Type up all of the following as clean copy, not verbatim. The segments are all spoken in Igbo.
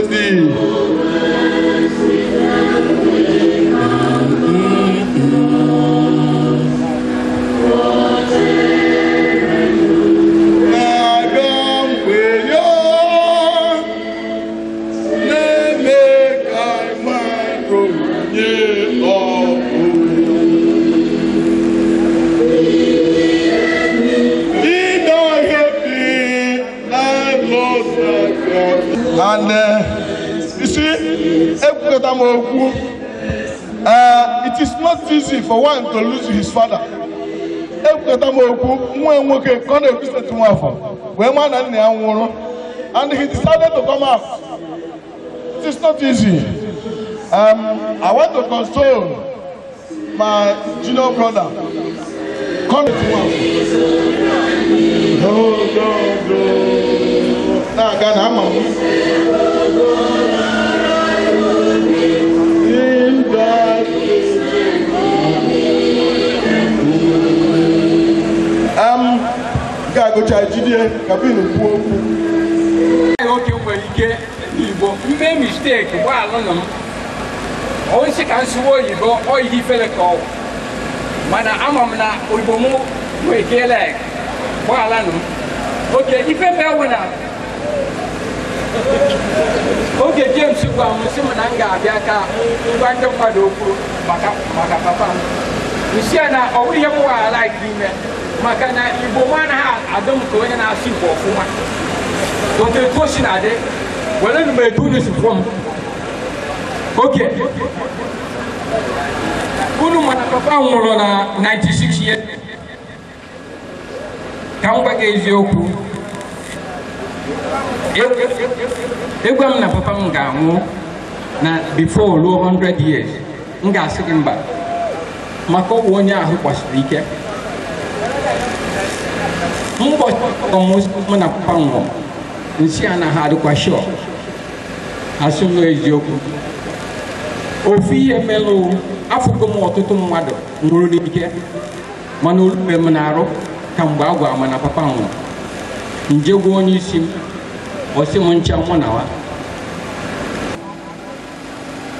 Blessed thee. And you see, it is not easy for one to lose his father. And he decided to come out. It is not easy. I want to console my junior brother. Come to Mme mistake gbaalụnụ m onye ka nsụwa oyibo oyihi ifere ka ọ mana ama m na oyibo mụ nwekele gbaalanụ m oke ife mewu na oge James gwa m sị m na m ga-abịa ka ngwa ndị mmadụ okwu maka papa m nsị a na ọ ihe m waala ime maka na igbo m anaghị adị m ka onye na-asụ igbo ọfụma otu etu o si na-adị were m etu unu si fụọ m oke unu mana papa m nwụrụ na 96 years ka m gwa gị eziokwu egwa m na papa m ga-anwụ na before ruo 100 years m ga-asị gị mba maka ọ bụ onye ahụ gbasiri ike mbọchị mụ na papa m nwụrụ nsị anaghị adịkwa shọ asị m eziokwu ofu ihe melụ afụgo m ọtụtụ mmadụ nwụrụ n'ike mana olube m na-arụ ka mgbe a gwara m na papa m nwụrụ nje gwa onye isi m ọsị m ncha mụ na wa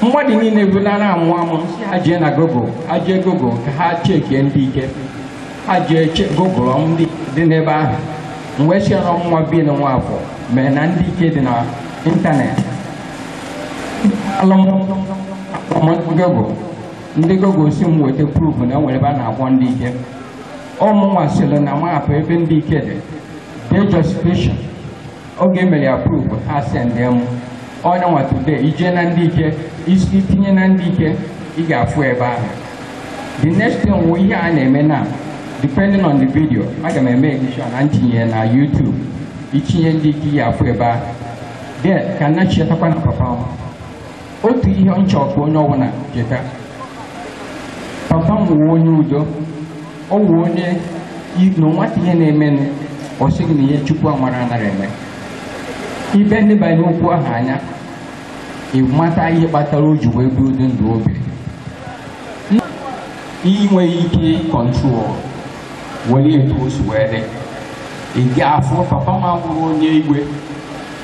mmadụ niile bụ na amụ amụ si ha jee na Google ha jee Google ka ha chekie ndị ike ha jee Google ndị dị n'ebe ahụ mgbe si na nwa bi na Nwafọ mere na ndị ike dị na ịntanetị Google ndị Google si m weta proof na enwere ebe a na-akpọ ndị ike ọmụnwa sịrị na maapụ ebe ndị ike dị dee justification oge mere ya proof ha send m onye nwa today ije na ndị ike isi tinye na ndị ike ị ga-afụ ebe ahụ the next thing wụ ihe a na-eme na depending on the video aga m eme edition na ntinye na YouTube itinye ndị ike ya afụ ebe ahụ then ka na chetakwa na papa m otu ihe nchọ ka onye ọbụla cheta papa m wụ onye udo ọ wụ onye na nwata ihe na-emenụ ọ sịghị na ihe Chukwu amara anaghị eme ibe ndị banye okwu ahụ anya ị mata ihe kpatara o ji wee bụrụ ụdị ndụ o biri inweghị ike kọntrol were etu o si wee dị ị ga-afụ papa m abụrụ onye iwe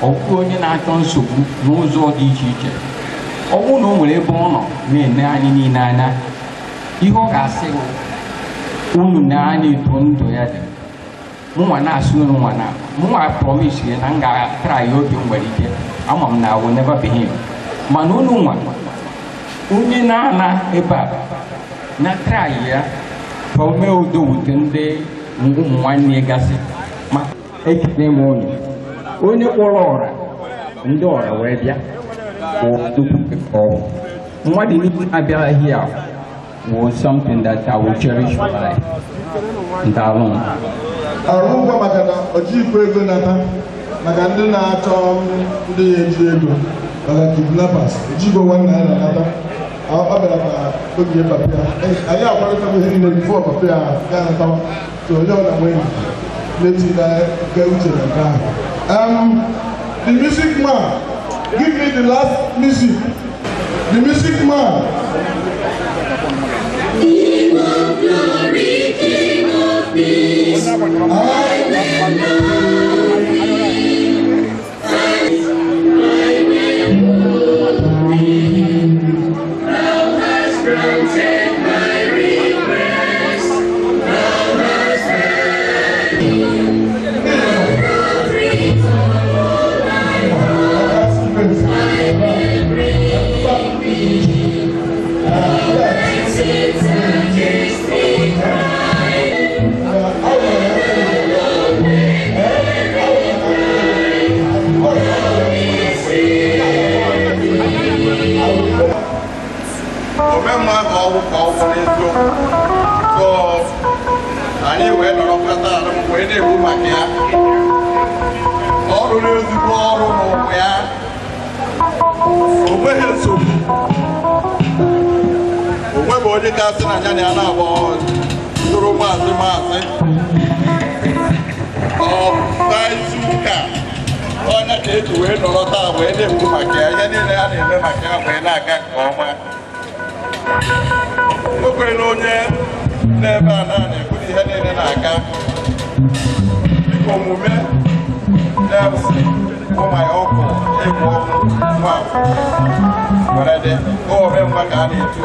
ọ bụrụ onye na-achọ nsogbu n'ụzọ dị iche iche ọ bụrụ na o nwere ebe ọ nọ na-ene anyị niile anya ihe ọ ga-asị unu na anya etu ndụ ya dị mụnwa na-asị unu nwa na mụnwa promise ya na m ga-atara ya oge m nwere ike ama m na I will never be him mana unu nwa onye na-ana ebe a na try ya ka o mee udo wute ndị ụmụ nwanne gasị ma ekele m unu onye kpọrọ ọra ndị ọra wee bịa mmadụ niile abịaghị here was something that I will cherish for life. Ndalụ arụ ụgwọ maka na ọjikwa ego nata maka ndị na-achọ ndị eji ego maka kidnappers ejigbo nwanne ya na-anata ọ bịara ka oge papa ya anyị akwarịtago ihe niile bifo papa ya ga-anatawa so onye ọ na-enwe na-etinye nke uche na nke ahụ. The music man, give me the last music. The music man. King of glory, King of peace, I will love thee. I will maka ya. Ọ rụrụ ezigbo ọrụ n'ụwa ya. O nweghị nsogbu. O nweghị onye ga-asị na ya na ya na-agba tụrụ maazị maazị. Ọ izu ụka onye ka eji wee nọrọ taa wee na-ekwu maka ya, ihe niile a na-eme maka ya wee na-aga nke ọma. O kwere onye n'ebe a na-ekwu na ihe niile na-aga dịka omume na-esi ụmụ ya ọkụ ịgwụ ọkụ nwa were dị ome mma ka a na-etu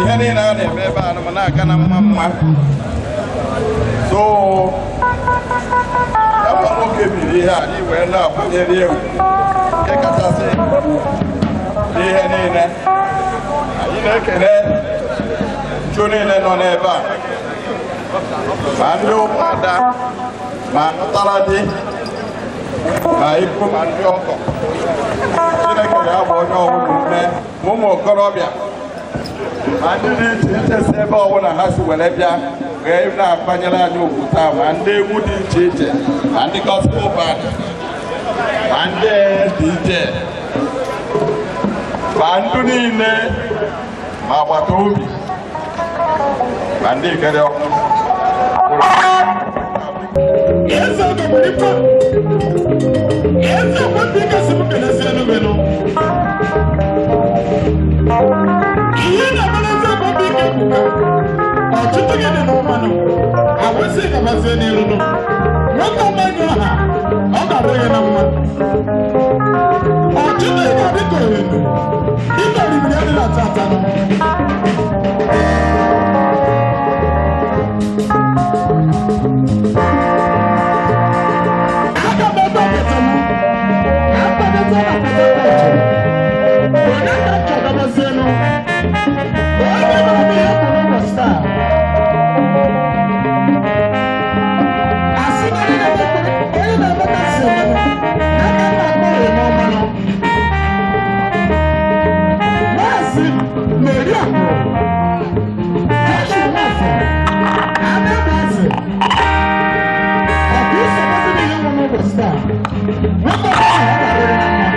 ihe niile a na-eme ebe a na-aga na mma mma. So ebe nwoke biri ihe anyị wee na-akwanyere egwu nke kachasị n'ihe niile. Anyị na-ekele nchu niile nọ n'ebe a, ma ndị ụmụada, ma nụtara di, ma ikwu, ma ndị ọkọ. Chineke ga-agba onye ọbụla ume, ma ụmụ okorobịa, ma ndị dị iche iche si ebe ọbụla ha si were bịa wee na-akwanyere anyị ugwu taa, ma ndị egwu dị iche iche, ma ndị gospel band, ma ndị DJ, ma ndị niile, ma agbata obi, ma ndị ikere ọkụ. Ọtụtụ gị dị n'ụmanụ awụsị gabazie n'iru nụ nwoke ọmanye ọha ọ ga-adị gị na mma. Ọtụtụ ị ga-adị ka orinu dịka oriri ya dị na tata nụ. Aga m ebe okete m ka mkpadata na Port Harcourt onye ka m chọgabazie nụ onye mara m ihe kwuru ụbọchị taa. Asị na onye na-eme ka si emenụ aka m na-akpọ ya n'ọmanụ. Maazị Meri Akụrụ Joshua Nwafọ Adamazi ọ bụ iso mazi n'ihe nwe n'ụbọchị taa nwoke ọbụla ọ ga-adịrị na mma.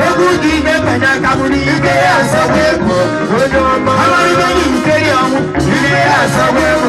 Egwu dị ibe banye aka bụ n'ike ya asagbu egwu. Amarịbe n'ikeri ọnwụ, ike ya asagbu egwu.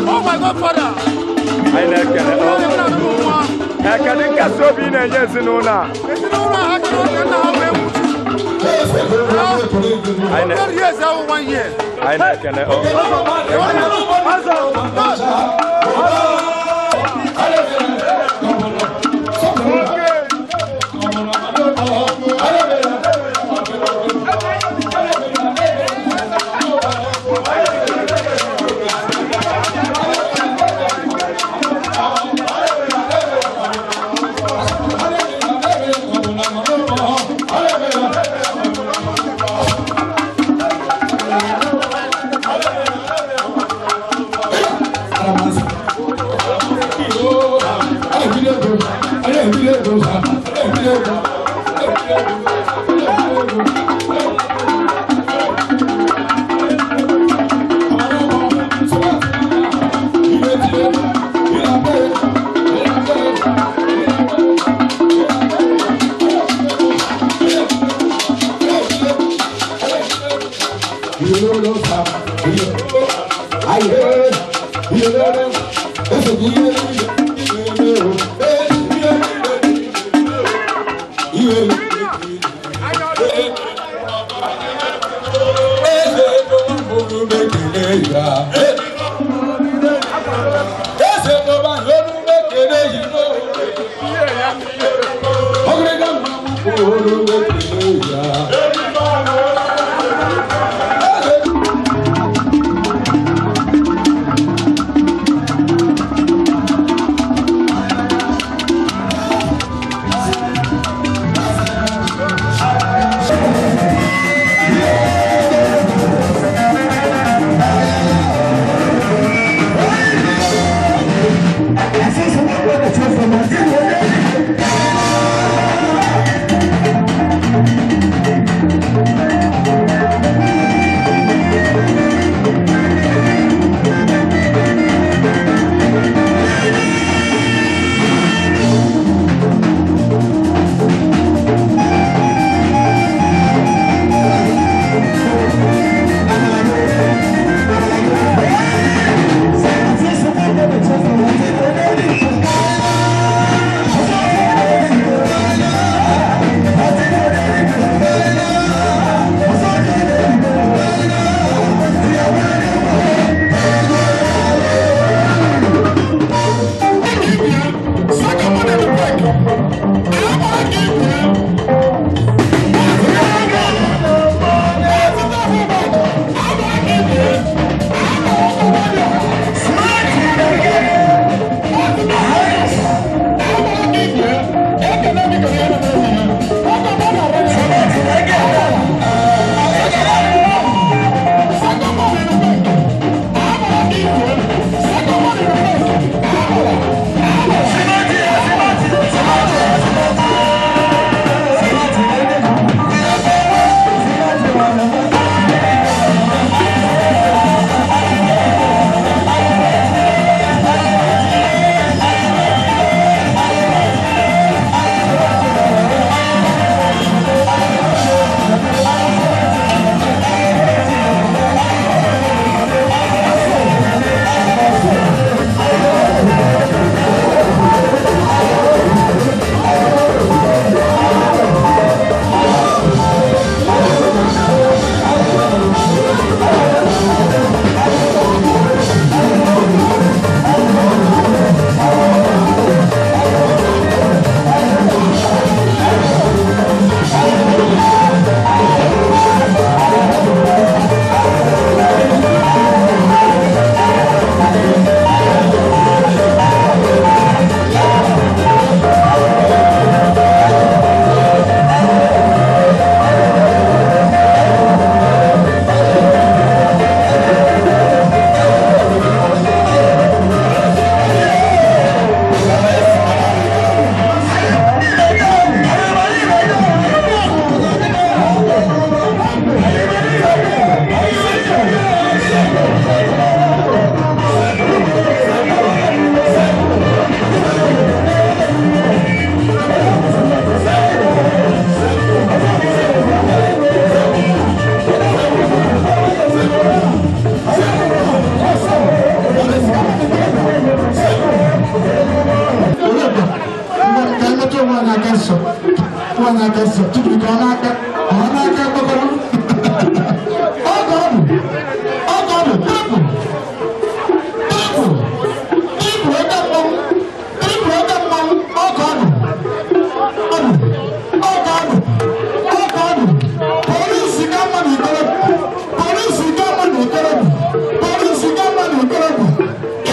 Oh my God, Father! nsọ. Nwaanyị aka nsọ tupu ka ọ n'aka ọ n'aka gbakọrọ. Oge ọ bụ oge ọ bụ triple triple triple oke mmanwụ triple oke mmanwụ oge ọ bụ ọ bụ oge ọ bụ oge ọ bụ polisi ka mma na ikorobịa polisi ka mma na ikorobịa polisi ka mma na ikorobịa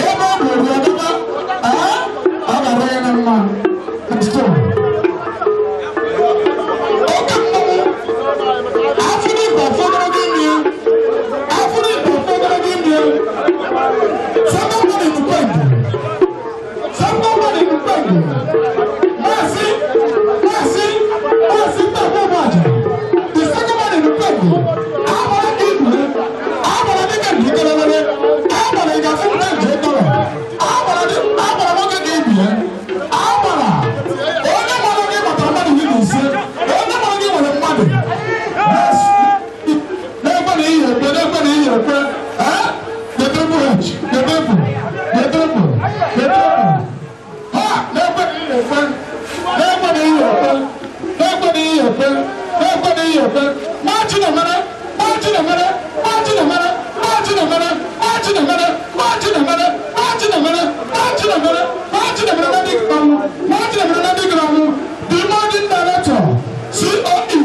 ebe ọ bụ obodo ee ọ ga-adị ya na mma. Oke mmanwụ afụrụ fọdụrụ gị mmiri afụrụ fọdụrụ gị mmiri second one in Ukwendu second one in Ukwendu Maazị Maazị Maazị Ntakwubaja the second one in Ukwendu agbara gị ibue agbara dị ka njikerere agbara ị ga-afụ na nje tọrọ agbara dị agbara nwoke ga ebie agbara onye mara gị batara mmadụ 15 onye mara gị nwere mmadụ n'ekwe na ihe ekwe n'ekwe na ihe ekwe ee the triple H the triple the triple the triple ha n'ekwe na ihe ekwe n'ekwe na ihe ekwe n'ekwe na ihe ekwe n'ekwe na ihe ekwe machi na mere machi na mere machi na mere machi na mere machi na mere machi na mere machi na mere machi na mere machi na mere na dị granwụ machi na mere na dị granwụ the managing director COE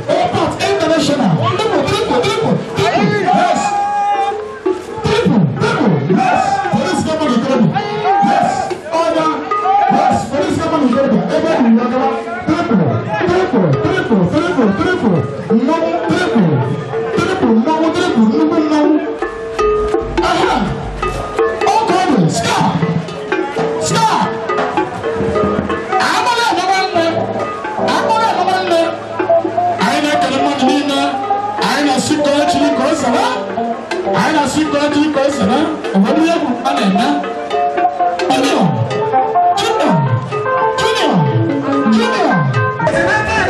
Airport International triple triple triple triple yes triple triple yes police company triple yes order yes police company triple ebe ọ bụ triple triple triple triple triple mmanwụ triple triple mmanwụ triple nnukwu mmanwụ aha oge ọ bụ star star agbara amama nne agbara amama nne anyị na-ekele mmadụ niile anyị na-asị ka ọ chiri ka ọ sara anyị na-asị ka ọ chiri ka ọ sara ụfọdụ ihe bụ a na-eme junior junior junior junior.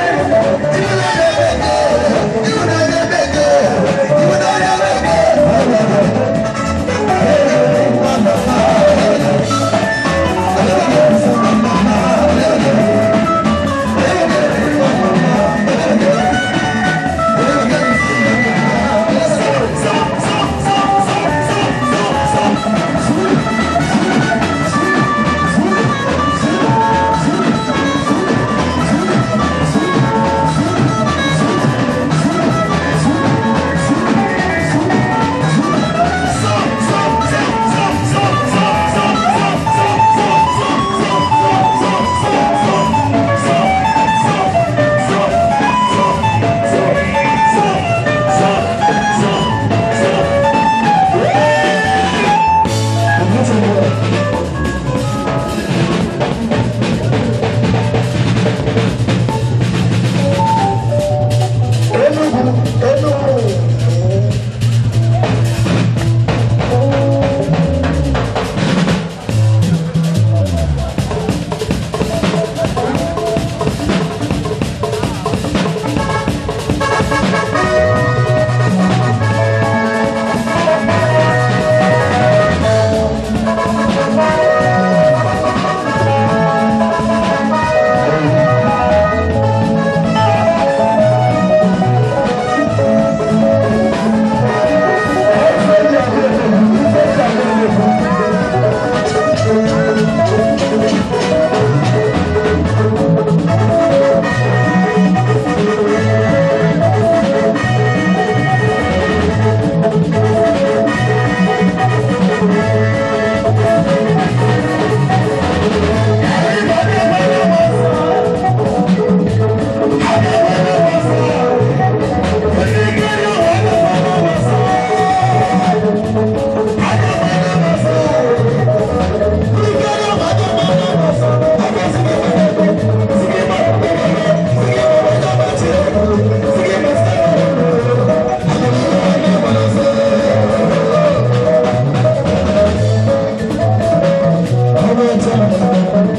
Thank you.